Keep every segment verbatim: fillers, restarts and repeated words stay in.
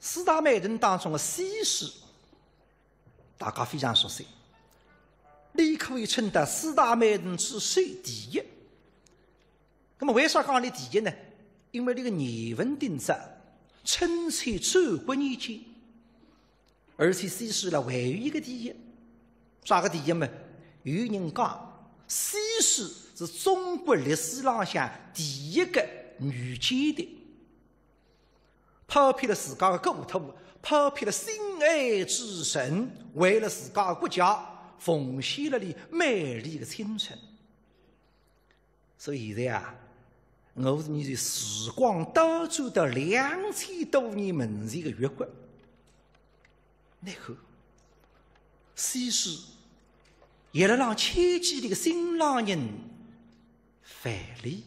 四大美人当中的西施，大家非常熟悉，你可以称得四大美人之首第一。那么为啥讲伊第一呢？因为伊个年份顶早，春秋战国年间，而且西施呢还有一个第一，啥个第一嘛？有人讲，西施是中国历史浪向第一个女间谍。 抛弃了自家的故土，抛弃了心爱之人，为了自家的国家，奉献了伊美丽的青春。所以现在啊，我是伲是时光倒转到两千多年门前的越国。你看，西施也辣浪牵记伊个心上人 范蠡。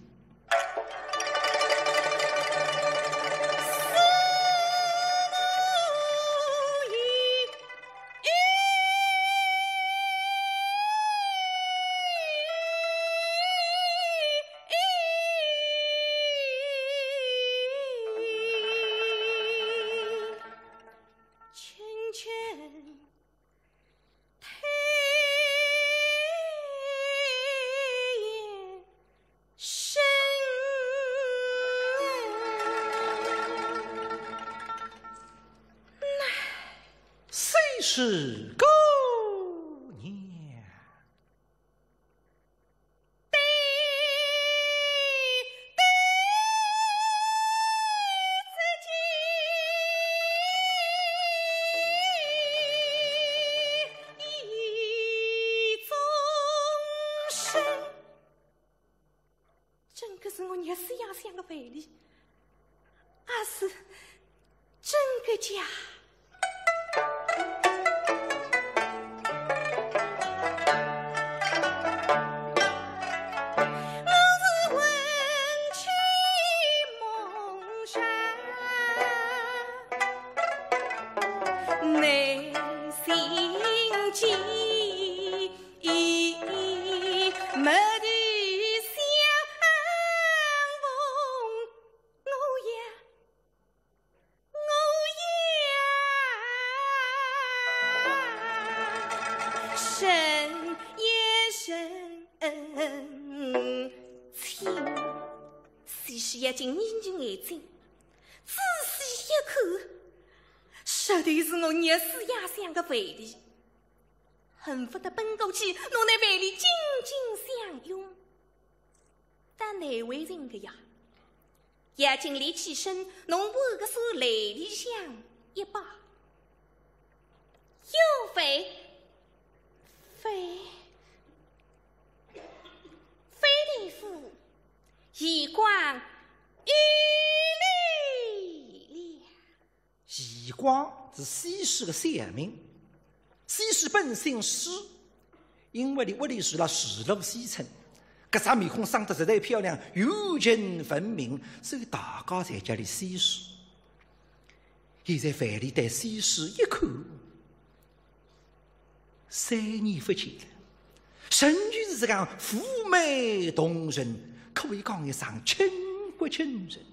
真个是我热死也想个范蠡，阿是真个假？西施要紧眯眯眼睛，仔细一看，实头是我热死也想个范蠡，恨不得奔过去，拿伊范蠡紧紧相拥。但难为情个呀，要紧立起身，拿伊个手来里向一摆。 有非？非，非礼勿，以光以礼了。以光是西施个小名，西施本姓施，因为伊屋里住辣涿鹿县城，搿张面孔生得实在漂亮，有情分明，所以大家侪叫伊西施。 现在范蠡对西施一看，三年勿见了，仍旧是实梗妩媚动人，可以讲一声倾国倾城。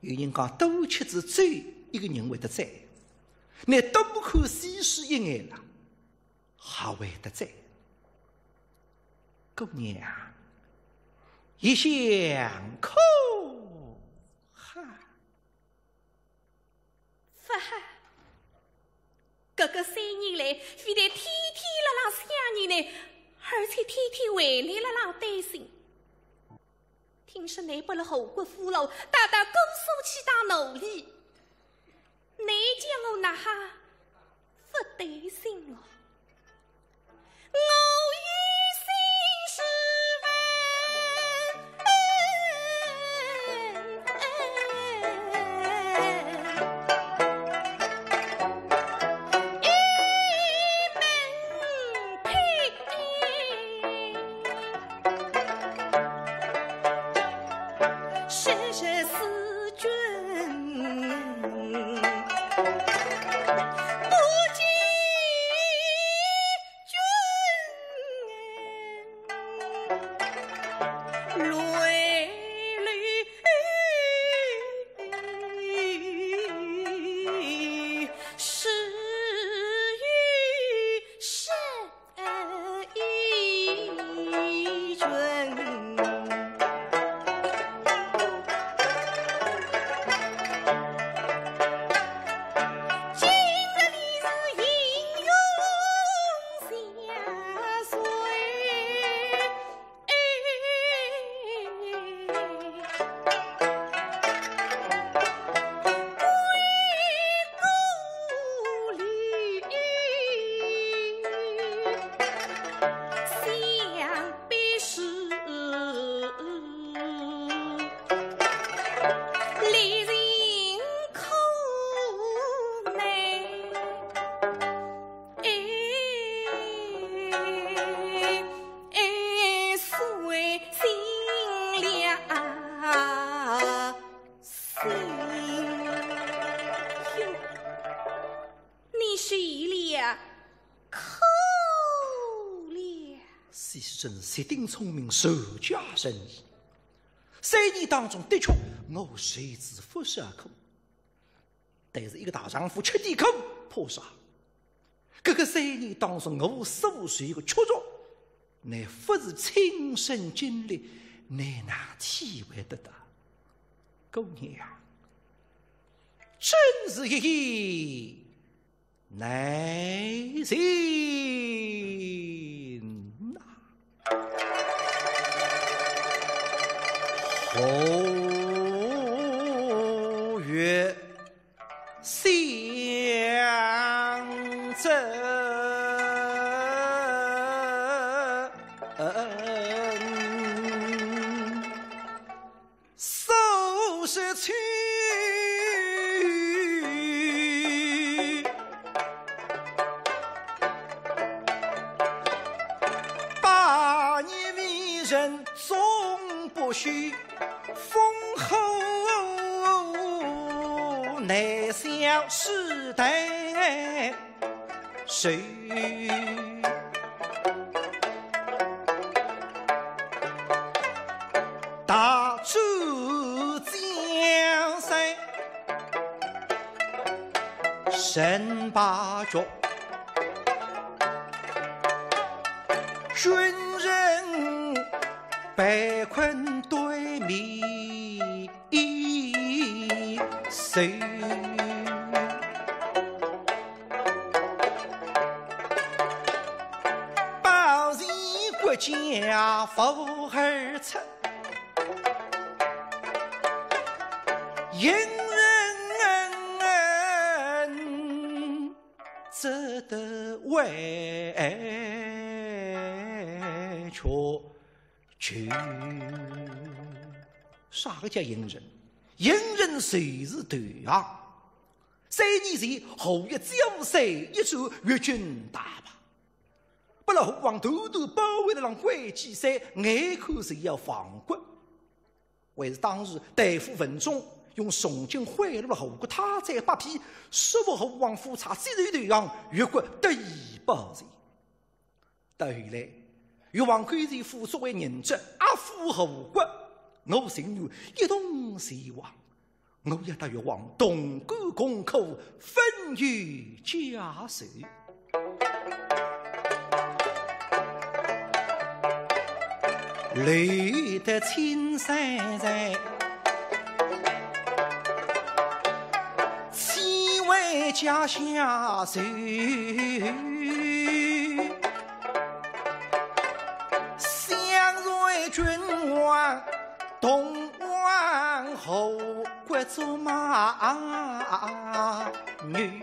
有人讲，多吃仔酒，一个人会得醉，倷多看西施一眼啦，还会得醉。姑娘，一向可 哈，勿哈，搿个三年来，非但天天辣浪想念呢，而且天天为倷辣浪担心。听说倷拨勒吴国俘虏，带到姑苏去当奴隶，倷叫我哪哈勿担心哦？ 我有心事问，一门配。 是是思君不及君真是绝顶聪明，善解人意。三年当中，的确我受仔勿少苦，但是一个大丈夫吃点苦，怕啥？搿个三年当中，我所受个屈辱，乃勿是亲身经历，乃哪体会得到？姑娘，真是一言难尽呐。后月相赠。 苏轼去，百年名人终不朽，烽火难消时代 谁？大周江山人罢绝，军人被困对面 谁？保全国家无二策，隐忍只得委曲 求。啥个叫隐忍？隐忍就是投降。三年前，吴越焦山一战，越军大败，拨老虎王团团包围了浪关髻山，眼看就要亡国。还是当时大夫文种用重金贿赂了吴国太宰伯嚭，说服吴王夫差接受投降，越国得以保全。 到后来，越王勾践夫作为人质，压赴吴国，我情愿一同前往。我要搭越王同甘共苦，分忧解愁。留得青山在，岂为阶下囚？ 相随君王同往，何国作马女，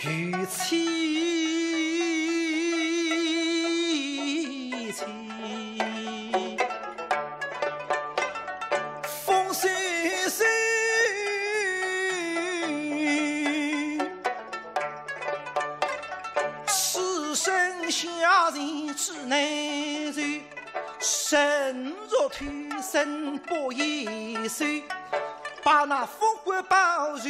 与妻妻。风萧萧， 此身下贱之难受，身若脱身不易收，把那复国报仇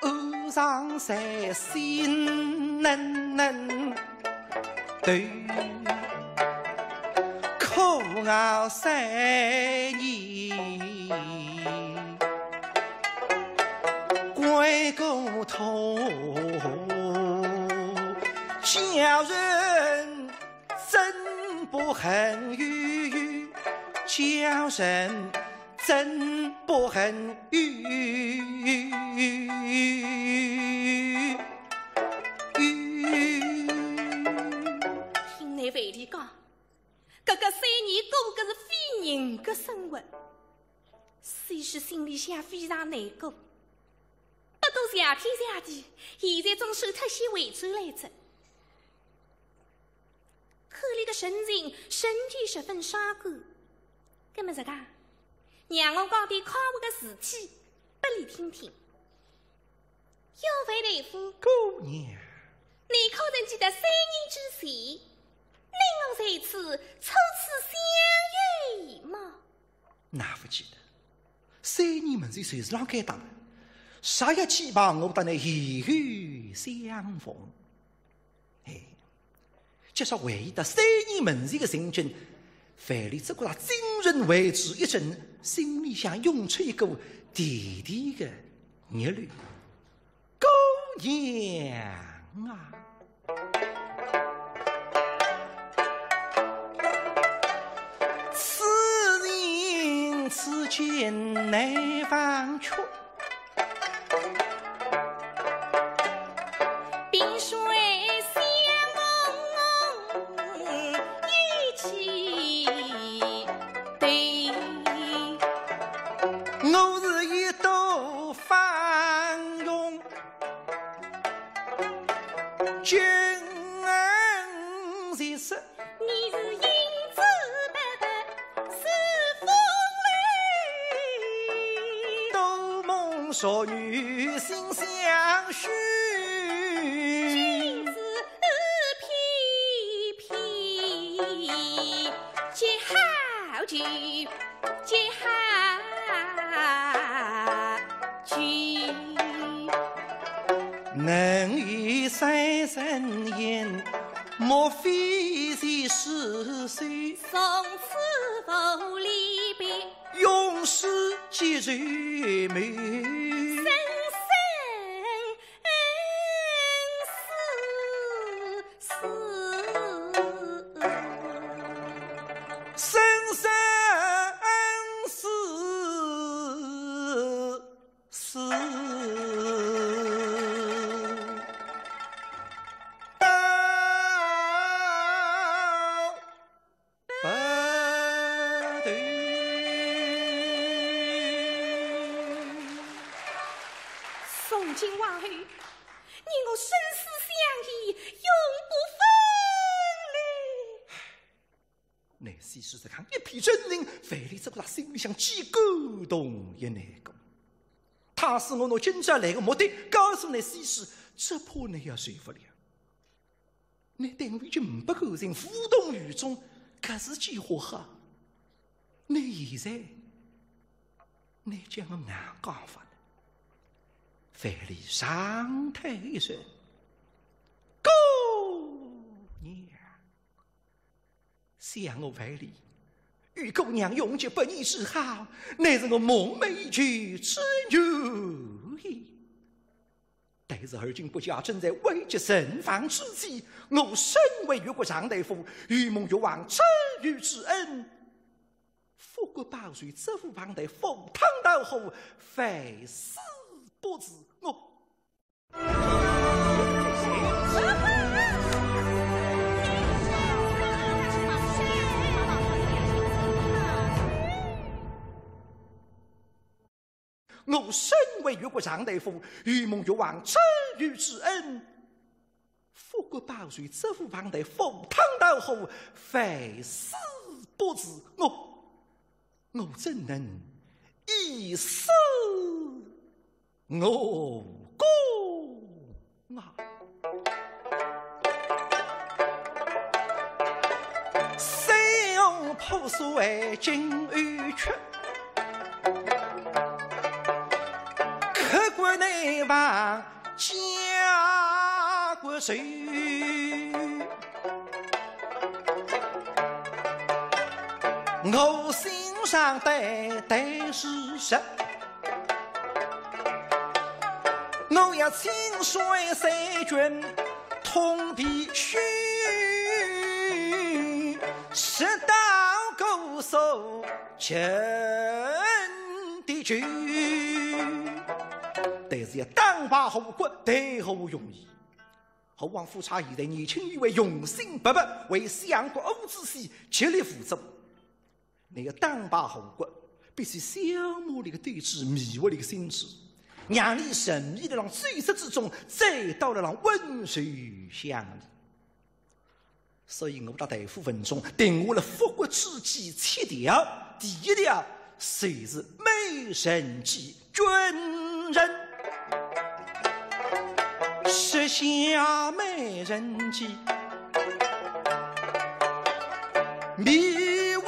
暗藏在心，能能对苦熬三年 关过头，叫人憎不恨，叫人憎不恨。听倷回头讲， 搿个三年过个是非人个生活，苏轼心里向非常难过。不过谢天谢地，现在总算脱险回转来哉。看俚个神情，神情十分伤感。搿么实梗，让我讲点快活个事体，拨俚听听。 要问大夫，姑娘，你可曾记得三年之前，你我在此初次相遇么？哪勿记得？三年门前就是辣该搭，啥也期盼我搭倷以后相逢。哎，接着回到三年门前的情景，范蠡只觉着精神为之一振，心里向涌出一股甜甜的热流。姑娘啊，此情此景难忘却。 冰水相逢一起对。我是一朵芳容尽是 你是银子白白似风流。多蒙淑女心相许。君子偏偏结好仇，结好仇。能有三生缘， 莫非是世事。从此无离别，永世结愁眉。生生世世。生生世 世道不同。从今往后，你我生死相依，永不分离。 乃西施实梗一片真情，范蠡只觉着心里向既感动也难过。倘使我拿今朝来的目的告诉乃西施，只怕乃要受不了。乃对我已经呒不感情，无动于衷，搿是几化好。乃现在，乃叫我哪讲法呢？范蠡长叹一声，姑娘。 想我范蠡，与姑娘永结百年之好，乃是我梦寐以求之愿也。但是而今不巧正在危急存亡之际，我身为越国上大夫，有蒙越王知遇之恩，复国报仇，责无旁贷，赴汤蹈火，万死不辞。我 我身为越国上大夫，有蒙越王知遇之恩，复国报仇，责无旁贷，赴汤蹈火，万死不辞。我，我怎能以死 我姑啊，虽然破碎今已去，刻骨难忘家国仇。我心上担担是实， 我要亲率三军统必须，直捣姑苏陈地州。但是要打败吴国，谈何容易？吴王夫差现在年轻有为，雄心勃勃，为相国伍子胥极力辅佐。 乃要打败吴国，必须消磨俚个斗志，迷惑俚个心智，让俚沉迷辣浪罪责之中，再到了浪温柔乡里。所以我搭大夫文种定下了复国之计七条，第一条就是美人计。 军人，设下美人计，迷惑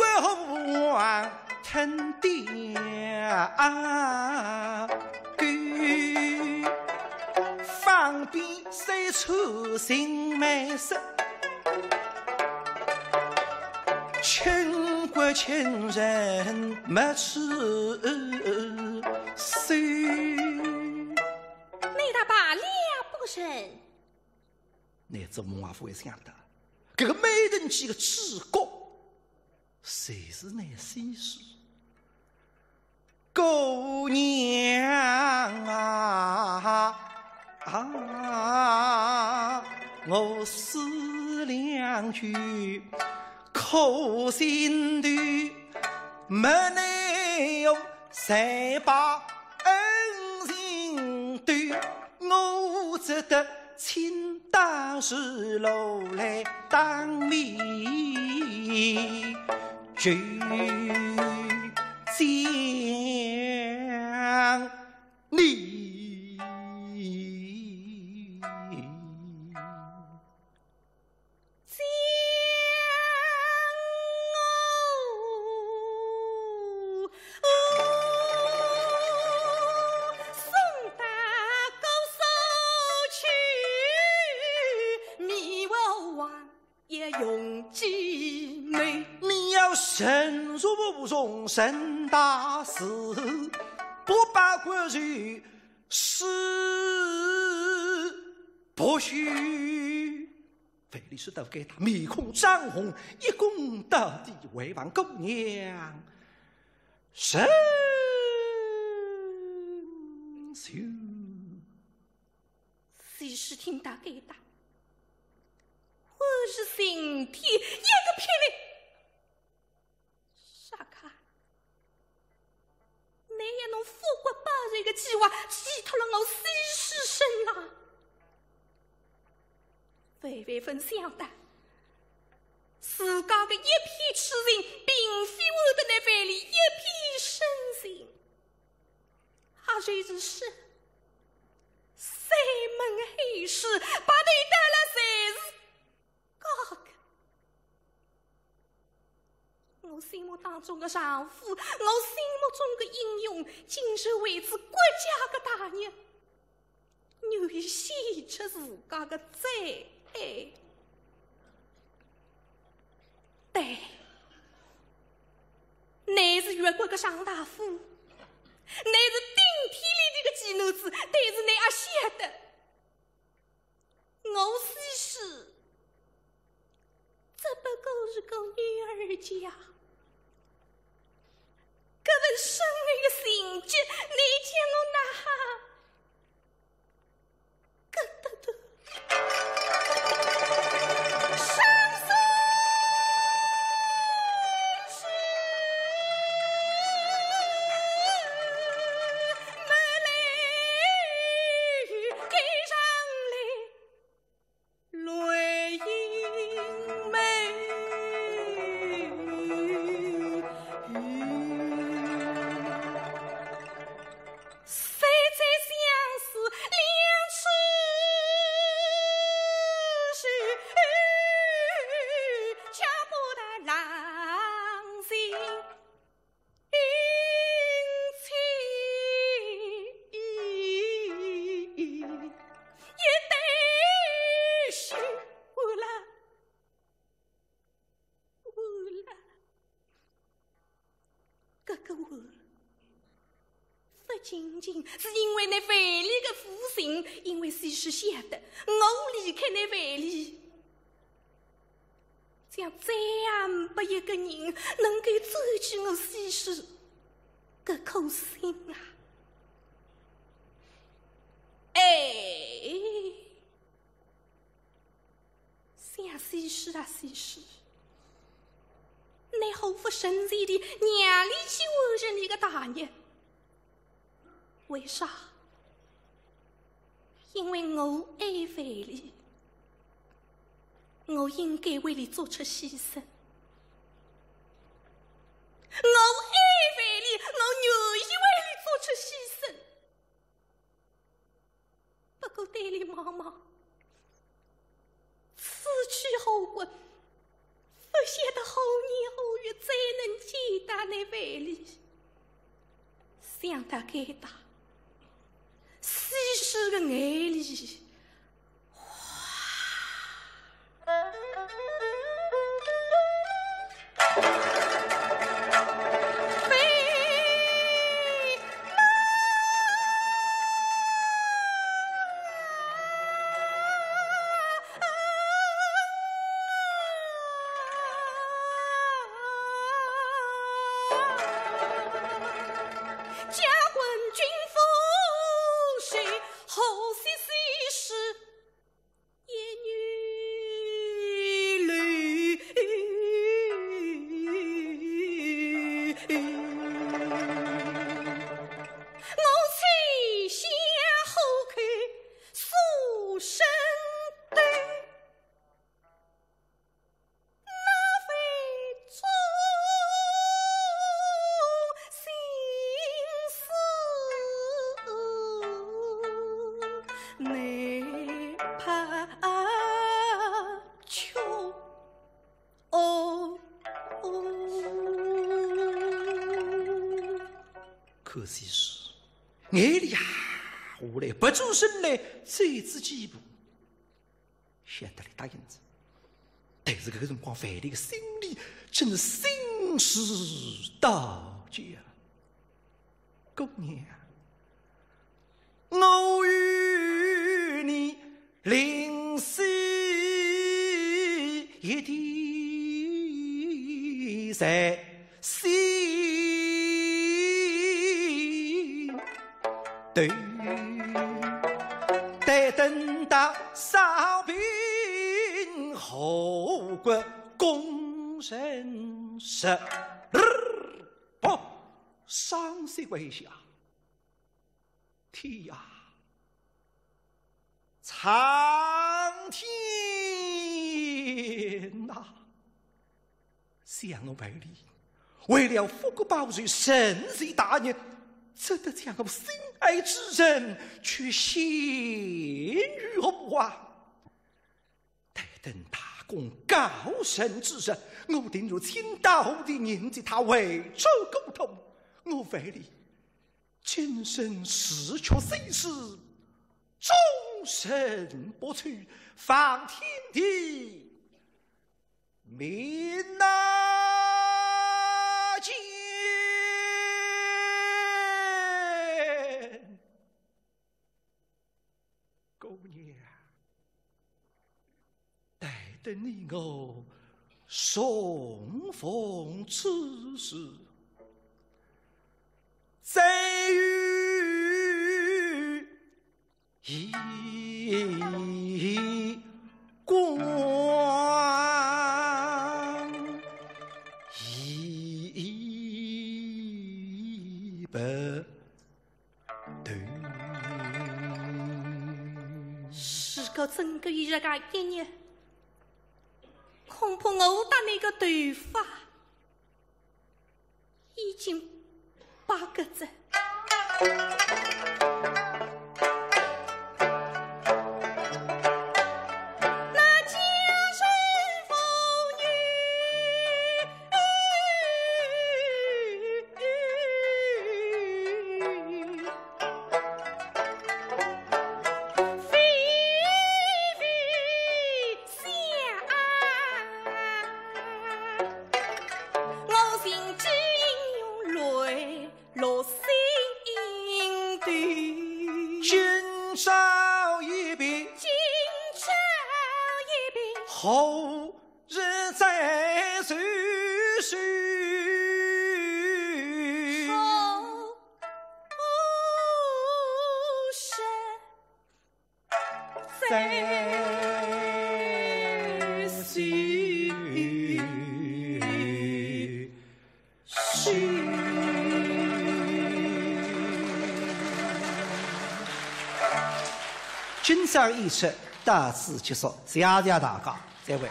吴王吞掉狗，方便三处寻美色。亲人没吃素。你倒罢了不成？你做梦也勿会想到，搿个美人计个主角，侪是㑚西施。 姑娘啊，啊，我思两句苦心头，没奈何，才把恩情对。 我只得请大士路来当面求讲你。 将我送到姑苏去，灭我王爷永继母。你要忍辱负重，成大事，不把国事，不许。 范蠡说到该搭，面孔涨红，一躬到底，回望姑娘，成就。西施听到该搭，欢喜心跳一个霹雳。 啥个？倷要拿复国报仇个计划寄托了我西施身浪？万万勿想到，自家个一片痴情，并非为得倷范蠡一片深情。也就是说，山盟海誓，白头到老侪是假个。 我心目当中个丈夫，我心目中个英雄，竟是为仔国家个大业，愿意献出自家个最爱。对，倷是越国个上大夫，倷是顶天立地个奇男子，但是倷阿晓得， 我西施只不过是个女儿家，搿份深爱个情结，倷叫我哪哈割得断？搿个完，勿仅仅是因为倷范蠡个负心，因为西施晓得，我离开倷范蠡，将再也呒不一个人能够救起我西施搿颗心啊！哎， 想西施啊西施，倷何勿趁早点让俚去完成俚个大业？为啥？因为我爱范蠡，我应该为俚做出牺牲。我爱范蠡，我愿意为俚做出牺牲。 不过对俚望望，此去何国，勿晓得何年何月再能见到倷范蠡。想到该搭，西施个眼泪 哗，你怕穷哦。可惜是眼泪啊，下来不转身来，走仔几步，晓得俚答应哉。但是搿个辰光，范蠡个心里真是心事交加。姑娘， 我与你临死一定在心头，待等到烧饼后官功成时。不，双膝跪下。 天呀，苍天呐！想我范蠡，为了复国报仇，成其大业，怎得将我心爱之人，却陷于何啊？ 待等大功告成之日，我定要请到后殿迎接他回转故土。我范蠡今生除却生死，终身不娶，方天地明啊见。 姑娘，待等你我重逢之时，再与以光一别。 头。如果真个有这个一日，恐怕我搭你个头发已经白个哉。 今朝一别，今朝一别，后日再续。后日再续。 今朝演出到此结束，谢谢大家，再会。